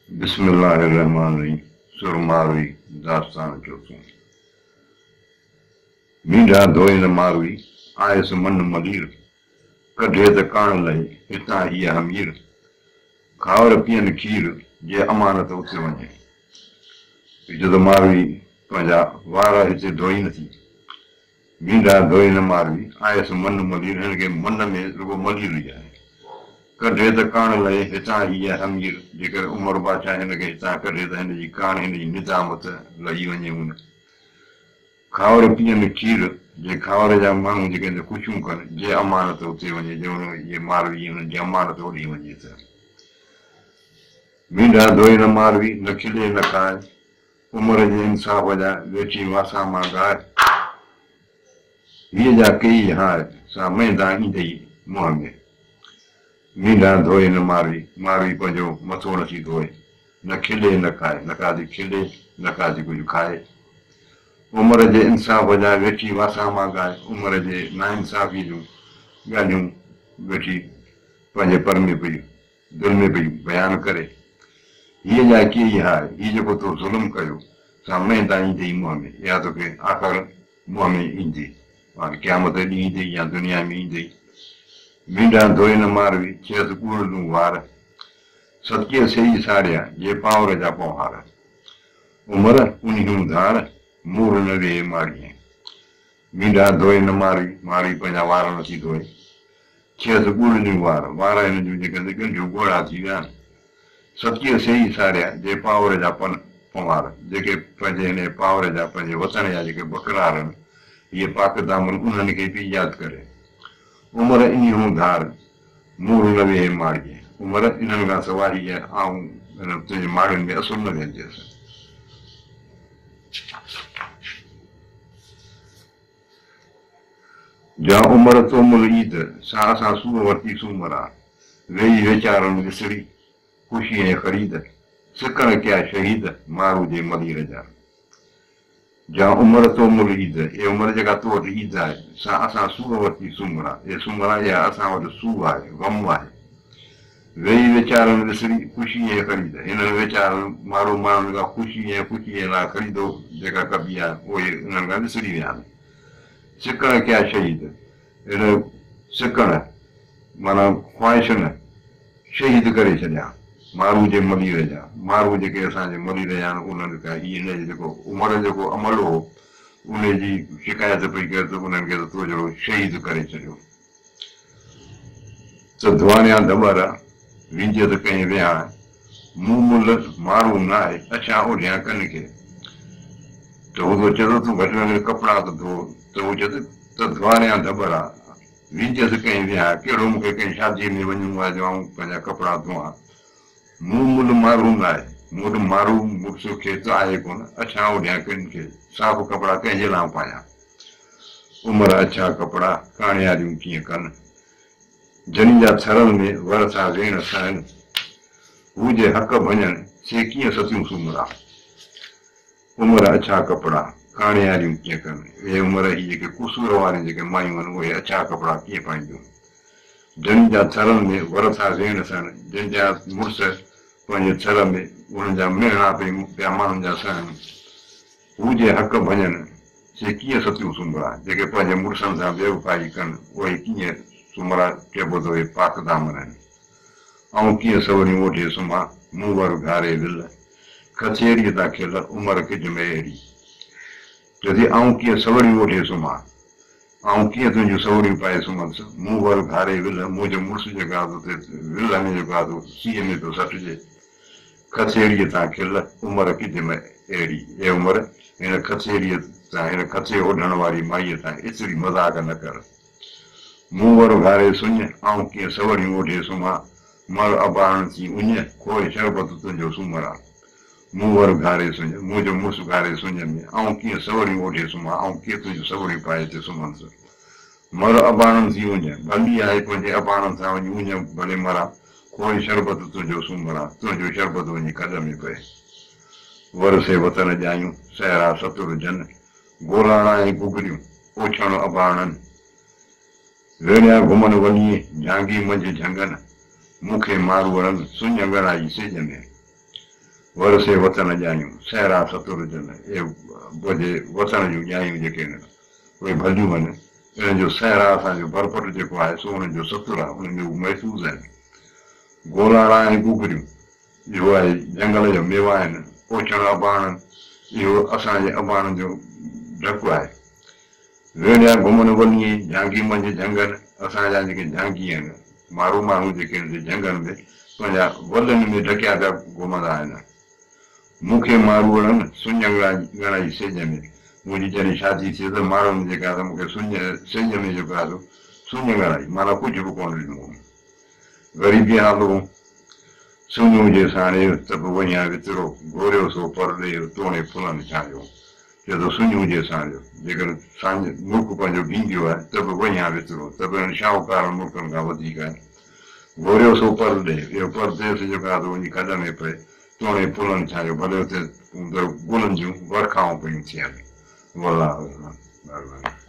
بسم الله الرحمٰن الرحيم سر ماروي داستان چوٿون مينڍا ڌوئي نه ماروي آيس من ملير ڪڍي ته ڪاڻ لهي هتان هيء حمير کائور پيئن کير جي امانت اتي وڃي. هي چيو ته ماروي پنهنجا وار هتي ڌوئي نٿي. مينڍا ڌوئي نه ماروي، آيس من ملير، هن کي من ۾ رڳو ملير ئي آهي. ڪڍي ته ڪاڻ لهي، هتان هيء حمير، جيڪر عمر بادشاهه هن کي هتان ڪڍي ته هن جي ڪاڻ، هن جي ندامت لهي وڃي هن. کائور پيئن کير، جي کائور جا ماڻهو جيڪي هن تي خوشيون ڪن، جي امانت اتي وڃي، جي هن جي ماروي هنن جي امانت اوڏي وڃي ته. مينڍا ڌوئي نه ماروي، نه کلي نه کائي. عمر جي انصاف جا، ويٺي واسان مان ڳاء. هيء جا ڪيئي هاء، سا ميندا ايندئي منهن ۾. مينڍا ڌوئي نه ماروي، ماروي پنهنجو مٿو نٿي ڌوئي. نه کلي نه کائي، نه ڪا ٿي کلي، نه ڪا ٿي ڪجهه کائي. عمر جي انصاف جا، ويٺي واسان مان ڳاء. عمر جي ناانصافيء جون ڳالهيون ويٺي پنهنجي پر ۾ پئي دل ۾ پئي بيان ڪري، هيء جا ڪيئي هاء، هي جيڪو تو ظلم ڪيو، سا مئن تان ايندي ئي منهن ۾، اها توکي آخر منهن ۾ ايندي، پاڻ قيامت ڏينهن ايندي يا دنيا ۾ ايندي. مينڍا ڌوئي نه ماروي، ٿيس ڳوڙهلون وار. صدقي سيئي ساڙيا، جي پانور جا پونهار. عمر انهيون ڌار، مور نه ويهي ماڙيين. مينڍا ڌوئي نه ماروي، ماروي پنهنجا وار نٿي ڌوئي. ٿيس ڳوڙهليون وار، وار هن جون جيڪي سي ڳنڍيون ڳوڙها ٿي ويا آهن. ستيء سي ئي ساريا، جي پانور جا پن پنوار، جيڪي پنهنجي هن پانور جا پنهنجي وطن جا جيڪي ٻڪرار آهن، هيء پاڪ دامن انهن کي پئي ياد ڪري. عمر انهيون ڌار، مور نه ويهي ماڙيء. عمر، انهن کان سواء هيء آئون هن تنهنجي ماڙين ۾ اصل نه ويهنديس. جا عمر تو مل عيد، سا اسان سوء ورتي سومرا، ويهي ويچارن وسري، خوشي ۽ خريد، سڪڻ ڪيا شهيد، مارو جي ملير جا. جا عمر تو مل عيد، اي عمر جيڪا تو وٽ عيد آهي، سا اسان سوء ورتي سومرا، اي سومرا اها اسان وٽ سوء آهي، غم آهي. ويهي ويچارن وسري، خوشي ۽ خريد، هنن ويچارن مارو ماڻهن کان خوشي ۽ خوشيء لاء خريدو جيڪا ڪبي آهي، اهي انهن کان وسري ويا آهن. سڪڻ ڪيا شهيد، هن سڪڻ معنيٰ خواهشن شهيد ڪري ڇڏيا، مارو جي ملير جا، مارو جيڪي اسان جي ملير جا آهن، انهن کان هي هن جو جيڪو عمر جو جيڪو عمل هو، ان جي شڪايت پئي ڪري ته انهن کي ته تو جهڙو شهيد ڪري ڇڏيو. ته ڌوانيان ڌٻر، وينديس ڪنهن ويهان، مون مل مارو ناهه، اڇا اوڍيان ڪن کي. ته هو ٿو چئي ته تون گهٽ ۾ گهٽ ڪپڙا ته ڌو، ته هو چئي ته ڌوانيان ڌٻر، وينديس ڪنهن ويهان، ڪهڙو مون کي ڪنهن شاديء ۾ وڃڻو آهي جو آئون پنهنجا ڪپڙا ڌوئان. مون مل مارو ناهه، مون وٽ مارو مڙس کي ته آهي ڪونه، اڇا اوڍيان ڪن کي، صاف ڪپڙا ڪنهن جي لاء پايان. عمر اڇا ڪپڙا، ڪاڻياريون ڪيئن ڪن. جن جا ٿرن ۾ ور ٿا ويڻ سهن، هو جي حق ڀڃن، سي ڪيئن ستيون سومرا. عمر اڇا ڪپڙا، ڪاڻياريون ڪيئن ڪن. اي عمر هي جيڪي قصور واريون جيڪي مايون آهن، اهي اڇا ڪپڙا ڪيئن پائينديون. جن جا ٿرن ۾ ور ٿا ويڻ سهن، جن جا مڙس پنهنجي ٿر ۾ انهن جا مهڻا پيا ماڻهن جا سهن. هو جي حق ڀڃن، سي ڪيئن ستيون سومرا، جيڪي پنهنجي مڙسن سان بيوفائي ڪن، اهي ڪيئن سومرا چئبو ته اهي پاڪ دامن آهن. آئون ڪيئن سوڙيون اوڍي سمهان، مون ور گهاري ول، کٿيريء تان کل، عمر ڪج ۾ اهڙي. چئي ٿي، آئون ڪيئن سوڙيون اوڍي سمهان، آئون ڪيئن تنهنجون سوڙيون پائي سمهندس، مون ور گهاري ول، منهنجو مڙس جيڪو آهي سو اتي ول ۾ جيڪو آهي سو سيء ۾ پيو سٽجي. کٿيريء تان کل، عمر ڪج م اهڙي. اي عمر! هن کٿيريء تان، هن کٿي اوڍڻ واري مائيء تان ايتري مذاق نه ڪر. مون ور گهاري سڃ، آئون ڪيئن سوڙيون اوڍي سمهان، مر اباڻن ٿي اڃ، کوء شربت تنهنجو سومرا. مون ور گهاري سڃ، منهنجو مڙس گهاري سڃ ۾، آئون ڪيئن سوڙيون اوڍي سمهان، آئون ڪيئن تنهنجون سوڙيون پائي هتي سمهندس. مر اباڻن ٿي اڃ، ڀلي آهي پنهنجي اباڻن سان وڃي اڃ ڀلي مران، کوء شربت تنهنجو سومرا، تنهنجو شربت وڃي کڏ ۾ پئي. ور سي وطن ڄايون، صحرا ستر جن، گولاڻا ۽ گگريون، اوڇڻ اباڻن. ويڙهيا گهمن ونيء، جهانگي منجهه جهنگن، مون کي ماروئڙن، سڃ ڳڻائي سيڄ ۾. ور سي وطن ڄايون، سهرا ستر جن، اهي پنهنجي وطن جون ڄايون جيڪي آهن، اهي ڀليون آهن، انهن جو سهرا اسان جو برپٽ جيڪو آهي سو انهن جو ستر آهي، انهن ۾ هو محفوظ آهن. گولاڙا ۽ گوگڙيون، اهو آهي جهنگل جا ميوا آهن، اوڇڻ اباڻن، اهو اسان جي اباڻن جو ڍڪ آهي. ويڙهيا گهمن وليين، جهانگي منجهه جهنگن، اسان جا جيڪي جهانگي آهن، مارو ماڻهو جيڪي آهن سي جهنگن ۾ پنهنجا ولين ۾ ڍڪيا پيا گهمندا آهن. مون کي ماروئڙن سڃ ڳڻائي سيڄ ۾، منهنجي جڏهن شادي ٿي ته ماڻهن جيڪا سا مون کي سڃ سيڄ ۾ جيڪو آهي سو سڃ ڳڻائي، معنيٰ ڪجهه به ڪونه ڏنو هئم. غريبي حال هو. سڃو جي ساڻيهه ته به وڃان وترو، گهوريو سو پرڏيهه توڻي ڦلن ڇانيو. چئي ٿو سڃو جي ساڻيهه، جيڪڏهن ساڃ ملڪ پنهنجو ڀينگيو آهي ته به وڃان وترو، ته به انهن شاهوڪارن ملڪن کان وڌيڪ آهي. گهوريو سو پرڏيهه، اهو پرديس جيڪو آهي سو وڃي کڏ ۾ پئي، توڻي ڦلن ڇانيو، ڀلي اتي گلن جون ورکائون پيون ٿين. والله اعلم. مهرباني.